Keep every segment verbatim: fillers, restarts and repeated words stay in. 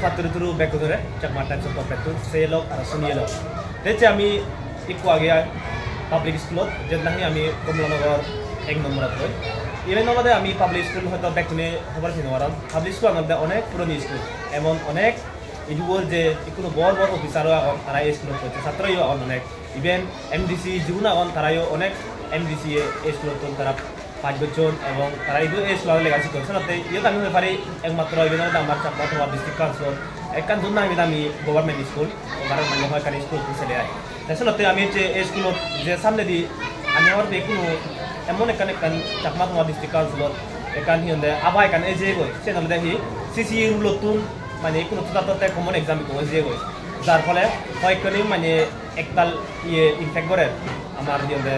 Patturu turu bekkunore Chakma Times of Puppet-tun seilok aro sunilok. Te ecche ami ikko agi ai public school-ot, jet nahi ami Kamalanagar ek number-ot roi. Iben olode ami public school hoito bekkune hobor pei nw paron. Public school olode onek puroni school. Emon onek ijubor je ikkuno bor bor officer-o agon, tara ei school-ot pocche, satro-yo agon onek. Even M D C jigun agon, tarayo onek M D C ei school-ottun tara pass gocchon ebong tara idu ei school-ot lega sikon. Senotte iyot ami hoi pari ekmatro iben olode amar Chakma Autonomous District Council-or ekkan dol nami dami government school, government-o hoyekkani school-ottun sele ai. Te senotte ami je ei school-ot je samnedi ami hobor pei kuno emon ekkan ekkan Chakma Autonomous District Council-ot ekkan hi honde aba ekkan ejeyegoi, siyen olode hi C C E rule-ottun mane ikkuno tuta totte common exam ikko ejeyegoi. Jar phole hoyekkani mane ektal iye impact gorer amar hi honde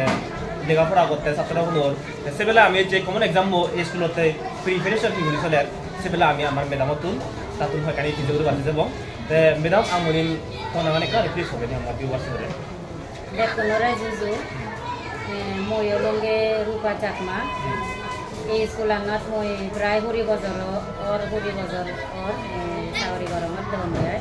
lega pora gotte satro gunor. Te sebele ami je common exam-o school-otte preparation hi guri soler, sebele ami amar madam-ottun tattun hoyekkani pije guri bati jebong. Te madam, amoni to nangan ekka please hobe ni amar viewers-ore. Bekkunore juju. Eh, mui olonge Rupa Chakma. Ei school-anot mui prai huri bojor o-, or huri bojor or, eh, sagori gorongor degongge.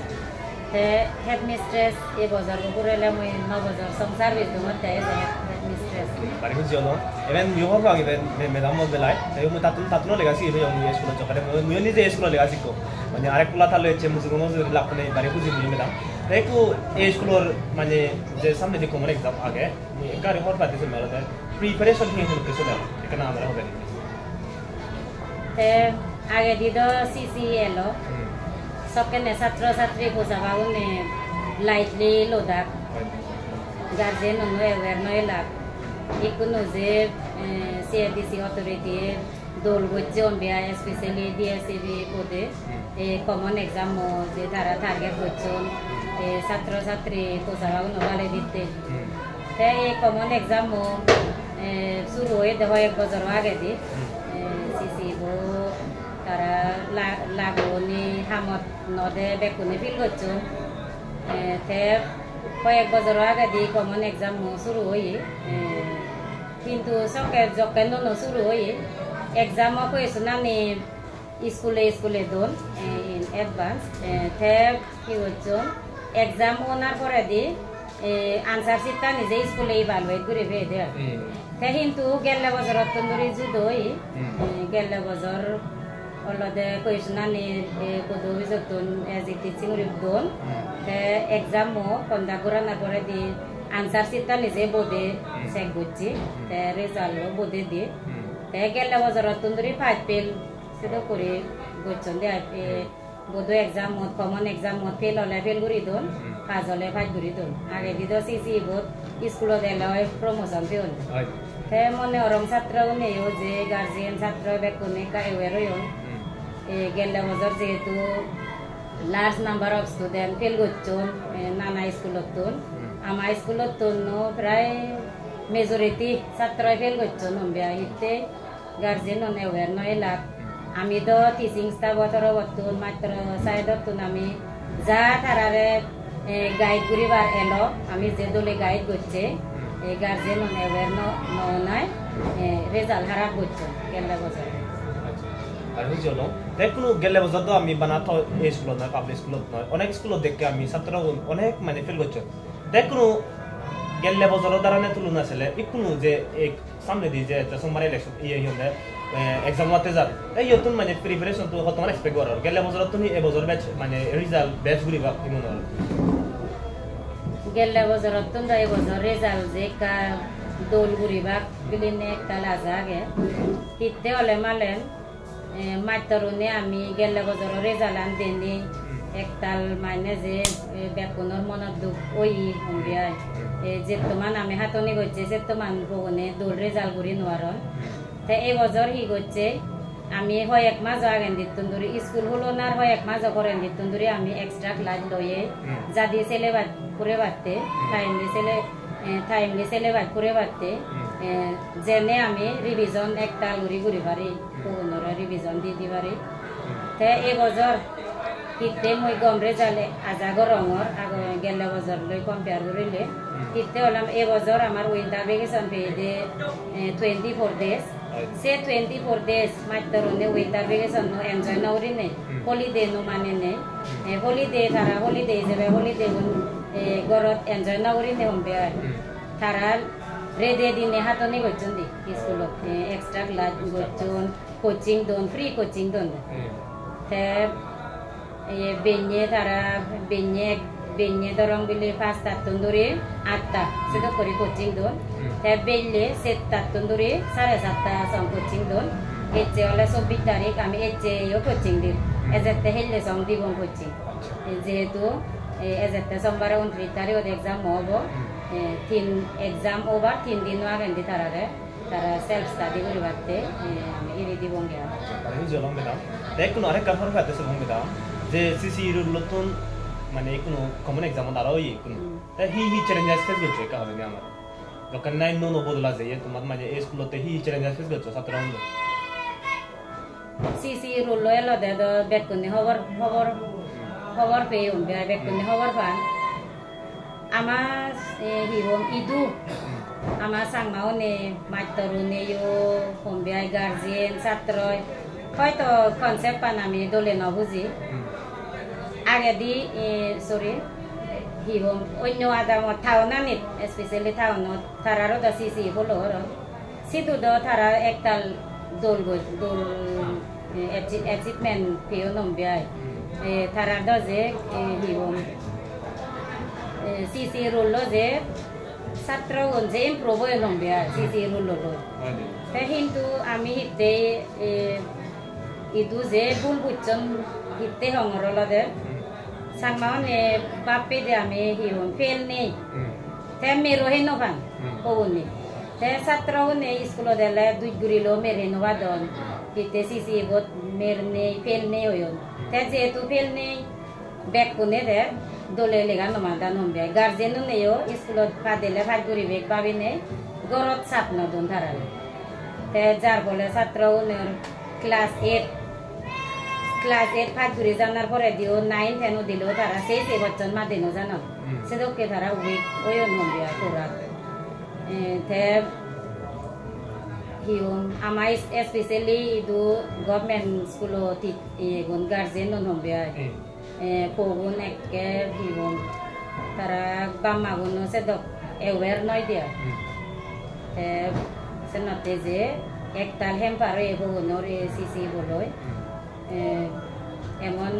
Te headmistress ei bojor bo purele mui no bojor song service dongotte ei je head-, headmistress. Bari huji olong. Eben mui hobor pang eben me-, madam-o belai. Te mui tattun, tattun lega sigi peyong mui school-ot jokkene. Mui, mui nije school-ot lega sikko. Mane arek pula thalo ecche mujungo mujungo lakkone bari huji mui madam. Te ekku ei school-or mane je samnedi common exam age, mui ekka guri hobor patti se melode preparation hi hi gotte sole ekkana amare hobe. Te agedi do C C elo, hmm, sokkene satro satri posabagune lightly lodak. Hoi. Guardian-uno aware no elak. Ikkunu je, eh, C A D C authority-e dol gocche on bia, especially D S E B bode. Hmm. E common exam-o je tara target gocchon, e satro satri posabaguno bale ditte. Hmm. Te e common exam-o, e, suru oyede hoyek bojor agedi. Hmm. E, C C bo tara la-, lagoni hamot node bekkune feel gocchon. E, te hoyek bojor agedi common exam-o suru oye. E, hintu sokke jokke nono suru oye, exam-o question-ani iskule iskule don, eh, in advance, eh, te hi gocchon, exam onar poredi, eh, answer sheet-tani je iskule evaluate guri peyede ai. Hmm. Te hintu gelle bojorottun duri judo oye, hmm, eh, gelle bojor olode question-ani, eh, bodo office-ottun as it is guri don. Hmm. Te exam-o conduct goranar poredi answer sheet-tani je bode, hmm, check gocche, hmm, te result-o bode de. Hmm. Te gelle bojorottun duri pass fail sedok guri gocchon de ai. E, hmm, bodo exam-ot, common exam-ot fail ole fail guri don, hmm, pass ole pass guri don. Agedi do C C bot iskulot ele oi promotion peyon. Oi. Te mone gorong satro uneyo je guardian satro bekkune ekka aware oyon. Hmm. E, gelle bojor jehetu large number of student fail gocchon, e, nana iskulottun. Hmm. Ama iskulottunno prai majority satroi fail gocchon, ombe ai hitte guardian-un aware no elak. Ami do teaching staff-o torobottun, mastro side-ottun ami ja tarare, eh, guide guribar elo, ami je dole guide gocche, eh, guardian-un aware no, no onai, eh, result harap gocchon gelle bojor. Acha, ar huji olong. Te ikkunu gelle bojor do ami bana to ei school-ot noi, public school-ot noi, onek school-ot dekke ami satro gun onek mane fail gocchon. Te ikkunu gelle bojoro darane tulona sele, ikkunu je ek samnedi je, je sombar election, iye, hi honde, eh, exam otte jar. Te iyottun mane preparation-tun hottoman expect goror? Gelle bojorottun hi e bojor bej, mane result bej guribak hi mone hor? Gelle bojorottun do e bojor result je ekka dol guribak bilinei ektal aja age. Hitte ole malen, eh, mastorune ami gelle bojoro result-an deni, hmm, ektal mane je, eh, bekkunor monot duk oye, hombi ai. Hmm. Eh, jettoman ami hatoni gocche, settoman bogune dol result guri nw paron. Hmm. Te ei bojor hi gocche, ami hoyek majo agendittun duri, iskul hulonar hoyek majo porendittun duri ami extra class loye, hmm, jadi syllabus purebatte, hmm, timely sylla-, eh, timely syllabus purebatte, hmm, eh, jene ami revision ektal guri guri pari, hmm, pogunore revision di di pari. Hmm. Te ei bojor hitte mui gom result aja gorongor, ago gelle bojor loi compare gurile. Hmm. Hitte olam ei bojor amar winter vacation peyede, eh, twenty-four days. Se twenty-four days mattor onne winter vacation no enjoy no gurinei, Hmm. holiday no manenei. Hmm. Eh, holiday tara holiday ijebe holiday gun, eh, gorot enjoy no gurinei hombe ai. Hmm. Tara rede dine hatoni gocchon di schoolot. Oh. Eh, extra class Extra class. gocchon, coaching don, free coaching don. Hmm. Te Ye benne tara, benne, benne dorong bile pastattun duri atta, sedok guri coaching don. Hmm. Te belle settattun duri sare satta song coaching don. Hmm. Ecche ole chobbish tarik ami ecche yo coaching dir. Hmm. Ejette helle song dibong coaching. Acha. Jehetu, eh, ejette sombare untris tarigot exam obo. Hmm. Eh, tin exam obar tin dino agendi tarare. Tara self study guribatte, eh, ami iri dibonge aro. Tara huji olong madam. Te ekkunu arekkan hobor patte song madam, je C C E rule-ottun mane ekkunu common exam-ot aro oye ekkunu. Hmm. Te hi hi challenges face goccho ekka hobor di amare. Jokken nine no no bodol aje, ye tomar mane ei school-otte hi hi challenges face goccho satro undu? C C E rule-o elode do bekkune hobor, hobor, hobor peyon, be-, bekkune Hmm. hobor pan. Ama, eh, hi hom, idu. Hmm. Ama Changma une, mattor une yo, hombe ai guardian, satroi. Hoito concept pan ami dole no buji. Hmm. Agedi, eh, sorry, hi hom, onyo adamot, town anit, especially town-ot, tararo do C C E holo oron. Sidu do tara ektal dol goj-, dol, eh, achie-, achievement peyon hombe ai. Hmm. Eh, tara do je, eh, hi hom, eh, C C rule-o je satrogun je improve oyon hombe ai, Hmm. C C rule-o loi. Oi de. Te hintu ami hitte, eh, idu je bul bujjon hitte hongor olode. Hmm. Changma une bappe de ami hi hom fail nei. Hmm. Te mero hei no pan, Hmm. pogune. Te satro une iskulot ele duj gurilo mer hei no padon. Hmm. Hitte C C E got mer nei, fail nei oyon. Hmm. Te jehetu fail nei, bekkune te dole lega no madan hombe. Guardian uneyo iskulot padele paj guribek babine gorot sap no don tarare. Te jar phole satro unor class eight, class eight pass guri janar porediyo nine ten udilo tara sei sei bojjon madi no janon. Hmm. Sedokke tara weak oyon mondia pura. Eh, te hi hon, ama es-, especially idu government school-o tit-, iyegun guardian-un hombe ai. Hmm. Eh, pogun ekke hi hon, tara bap maguno sedok aware noi de ai. Hmm. Te senotte je ektal hamper oye pogunor ei C C boloi. Hmm. Eh, emon,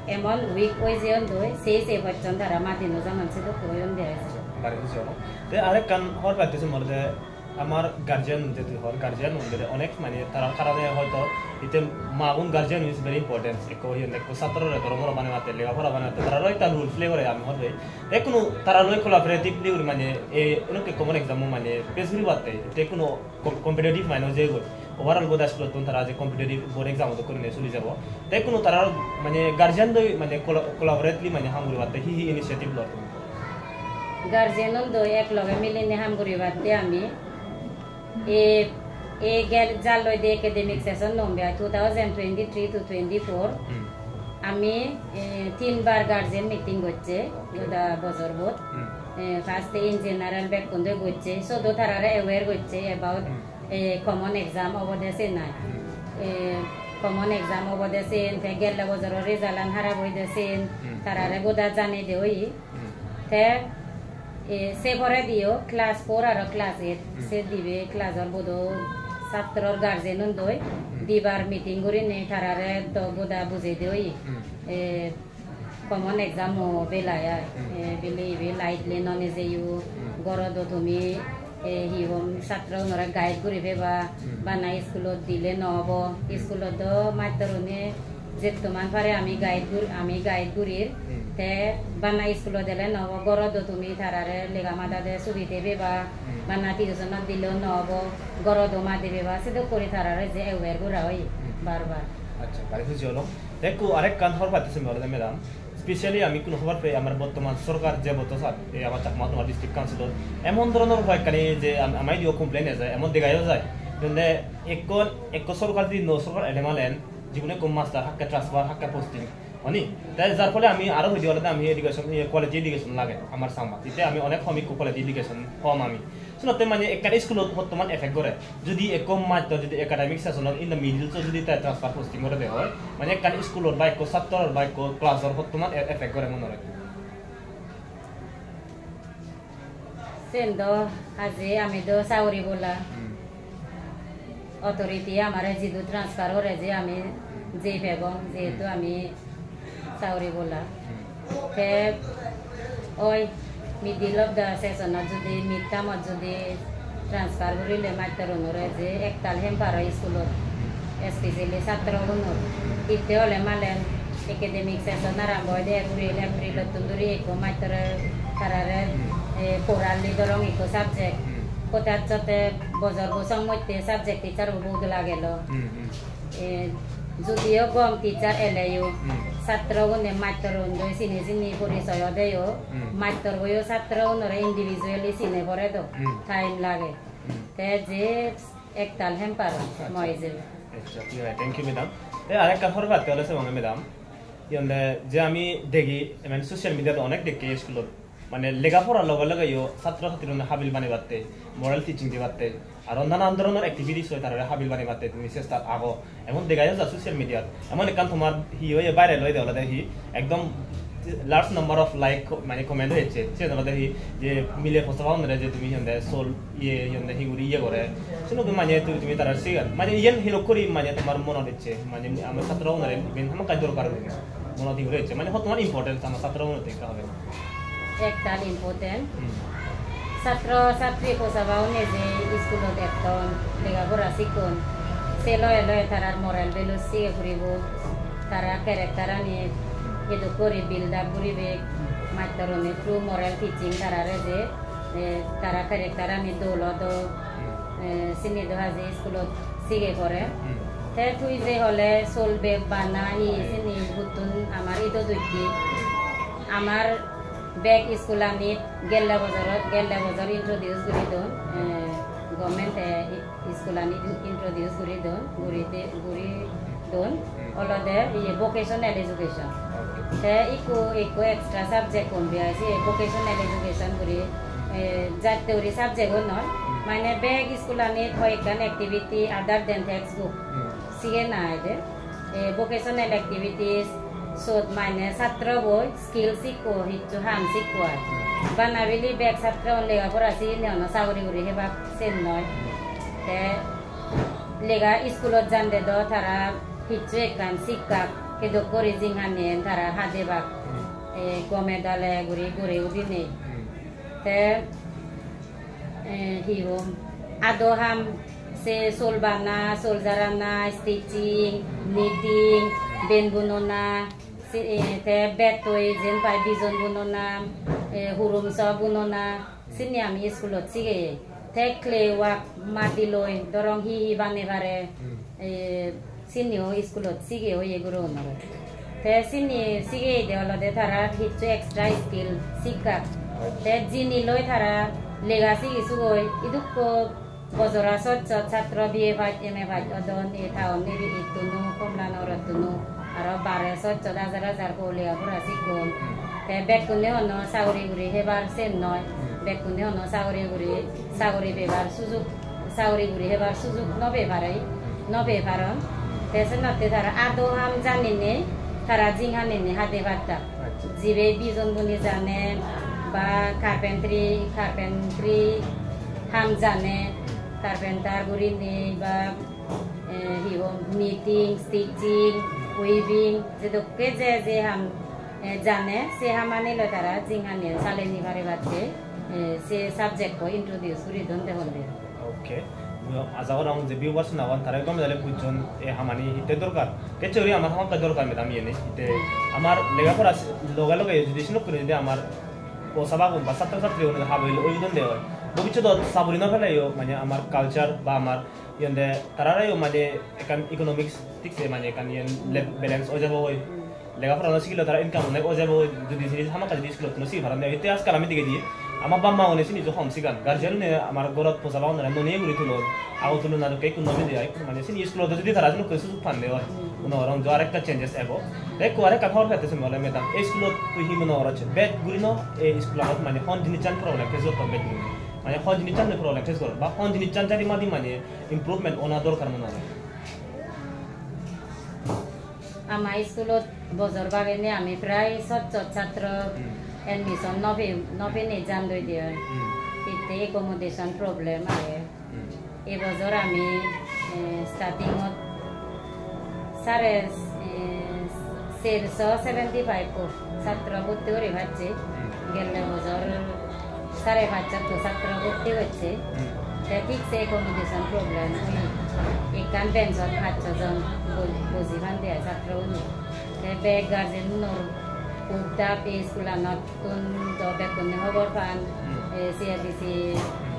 emon weak oi jeyon doi, sei sei bojjon tara madi no janon sedokke oyon de ai. Bari huji olong. Te arekkan hobor patte sumor de amar guardian un je tui hor, guardian un bile onek mane tarar karone hoito ite ma bon guardian is very important. Ekko oyon ekko satro re dhorom ora bane mate, lega pora bane mate, tararo ekta role play gore ami hor de. Te kono tara loi collaboratively guri mane e, enokke common exam mane face guri batte, te kono com-, competitive mane je goi. Overall goda school tun tara je competitive board exam to gurine suli jabo. Te kono tara mane guardian doi mane colla-, collaboratively mane ham guri batte hi hi initiative lor? Guardian un doi ek loge miline ham guri batte ami e, e gel jalloi de academic session nombe ai two thousand twenty-three to twenty-four. Hmm. Ami, eh, tin bar guardian meeting gocche, Okay. goda bojor bot. Hmm. Eh, first in general bekkun doi gocche, sodo tarare aware gocche about, Hmm. eh, common exam obode se nai. Hmm. Eh, common exam obode sen, te gelle bojoro result an harap oide sen, Hmm. tarare goda janei de oye. Hmm. Te, e, se porediyo class four aro class eight, Hmm. se dibe class-or bodo satro guardian-un doi Hmm. dibar meeting gurinei tarare do goda bujei de oye. Hmm. E, common exam-o belai ai. Hmm. E, bile ibe lightly no nejeyo, Hmm. gorodo tumi, e, hi hom, satro-unore guide guri peba, Hmm. bana iskulot dile no obo. Hmm. Iskulot do mastorune jettoman pare ami guide gur-, ami guide gurir. Hmm. Te bana iskulot dile no obo, gorodo tumi tarare lega madade subide peba, Hmm. bana tuition-ot dileyo no obo, gorodo madi peba, sedok guri tarare je aware gora oye Hmm. bar bar. Acha, bari huji olong. Te ekku arekkan hobor patte sumor olode madam. Specially ami hono hobor pei amar bottoman sorkar je botto sar, ei amar Chakma Autonomous District Council-ot emon dhoronor hoyekkani je am-, ama idiyo complain eje, emon dega o jai. Jende ekko, ekko sorkar jodi nuo sorkar ele malen, jiguno ekko master hakke transfer, hakke posting, Oni? Te jar phole ami aro hoide olode ami education, iye, quality education lage amar Changma. Ite ami onek hom ikko quality education hom ami. Senotte mane ekkan school-ot hottoman effect gore. Jodi ekko mastor jodi academic session-or in the middle-ot jodi te transfer posting gore de oi, mane ekkan school-or ba ekko sattoror ba ekko class-or hottoman e-, effect gore mone oi. Sen do haje ami do sagori bola. Hmm. Authority amare jidu transfer gore je ami jei pebong, jehetu Hmm. ami sagori bola. Hmm. Te oi middle of the session-ot jodi mid term-ot jodi transfer gurile mastor unore je ektal hamper oi school-ot, especially satro gunor. Hitte ole malen academic session arambo oide April, April-ottun duri ekko mastore tarare, eh, quarterly dorong ekko subject. Hmm. Hote acchotte bojor bo song motte subject teacher bo bodolagelo. Hmm, hmm. Eh, judiyo gom teacher eleyo, Hmm. satro gune mastor un doi sini sini porisoy odeyo, Hmm. mastor boyo satro unore individually sine pore do, Hmm. time lage. Hmm. Te je ektal hamper Accha. Moi je. Accha, thik age, thank you, madam. Te arekkan hobor patte ole se madam. Iyende je ami degi, I mean, social media-t onek dekke school-ot. Mane lega porar loge loge yo satro satri gune habil banebatte, moral teaching dibatte, aro nanan dhoronor activities oi tarare habil banebatte tumi chesta ago. Emon dega jai social media-t. Emon ekkan tomar hi oye viral oye de olode hi ekdom large number of like ko-, mane comment oyecche. Siyen olode hi je mile posa pagonore je tumi hi honde sol iye hi honde hi guri iye gore. Senokke mane tumi, tumi tara sigan. Mane iyen hi rokkori mane tomar monot ecche. Mane amar satro gunore iben hamakkai dorkar guri. Monot hi guri ecche. Mane hottoman important amar satro gunore ekka hobe. Ektal important. Hmm. Satro satri posa pagonore je iskulot etton, lega pora sikkon, se loge loge tarar moral value sige puribo, tara character ani edok guri build up guribe, mastorune through moral teaching tarare je, eh, tara character ani dol odo, eh, sini do haje iskulot sige pore. Hmm. Te tui je hole sol bag bana hi sini huttun amar ido dujje. Amar bek iskulanit gelle bojorot, gelle bojor introduce guri don, eh, government-e i-, iskulanit introduce guri don, guri de, guri don, Hmm. olode iye vocational education. Okay. Te ikko, ikko extra subject hon biya se vocational education guri, eh, jatte guri subject-o noi, Hmm. mane bek iskulanit hoi ekkan activity other than textbook. Hmm. Sige na ede. Eh, vocational activities, sot mane satro boi skill sikko, hissu ham sikko ar. Bana bili bek satro lega pora siginei hono sagori guri hebak sen noi. Te lega iskulot jande do tara hissu ekkan sikkak, kedok guri jinghaniyen tara hadebak. Hmm. Eh, gome dale guri guri udinei. Hmm. Te eh, hi hom, ado ham, se sol bana, sol jarana, stitching, knitting, ben bunona, se, eh, te bettoi jen pai bijon bunona, eh, hurum so bunona, sini ami iskulot sigeye. Te clay work, madi loi, dorong hi hi bane pare, Hmm. eh, Siniyo iskulot sige oye gurogunore. Te sini sigeyede olode tara hissu extra skill sikkak. Te jini loi tara lega sigi sugoi idukko bojora sot sot satro B A pass, M A pass odon, e town area ittunu, Komla Nagorottunu, aro bare sot sot hajar hajar po lega pora sikkon. Te bekkune hono sagori guri hebar sen noi. Bekkune hono sagori guri, sagori pebar sujuk, sagori guri hebar sujuk no pei pare, no pei paron. Te senotte tara ado ham janinei tara jinghanini hade pattak. Accha. Jibe bijon buni jane ba carpentry, carpentry ham jane, carpenter gurinei ba, eh, hi hom, knitting, stitching, weaving, jedokke je je ham, eh, jane, se hamani loi tara jinghaniyan saleni paribatte, eh, se subject-ko introduce guri don de honde. Okay. Mui aja gorong je viewers agon tara gome dale bujjon ei hamani hitte dorkar. Kecche guri amar hamakkai dorkar madam iyeni. Hitte amar lega pora si-, loge loge jodi sinokkune jodi amar posabagun ba satro satrigun habel oi don de oi. Bobissodot saburi no peleyo mane amar culture ba amar iyende tarareyo mane ekkan economics thik se mane ekkan iyen le-, balance oi jabo oi. Lega pora no sigile tara income onek oi jabo oi, jodi sini hamakkai jodi iskulot no sigi paron de. Hitte ajkal ami degei di, Ama bap ma gune sini jo hom sigan. Guardian une amar gorot posa bagonore noniye guri tulon. Ago tulona dokke ekku no mide ai. Mane sini school-ot jodi tara sini ekku sujug pande oi. Hmm. Mone gorong jo arekka changes ebo. Te ekku arekkan hobor pette simi ole madam. Ei school-ot tui hi mone gorocche? Bej guri no ei school-anot mane hon jinissan problem face gotton bej guri. Mane hon jinissan problem face goron. Ba hon jinissan jadi madi mane improvement ona dorkar mone gorong. Ama iskulot bojor bagene ami prai sot sot satro Hmm. admission no pe-, no pene jandoi de oi. Hmm. Hitte accommodation problem age. Hmm. Ei bojor ami, eh, starting-ot sare, eh, serso seventy five ko satro bhotti guri pacche. Hmm. Gelle bojor sare pachsot satro bhotti gocche. Hmm. Te thik se accommodation problem oi. Ekkan bench-ot pach so jon bo-, boji pande ai satro uni. Te bek guardian unor hub dap ei school-anottun do bekkune hobor pan. Hmm. Ei C A D C Hmm.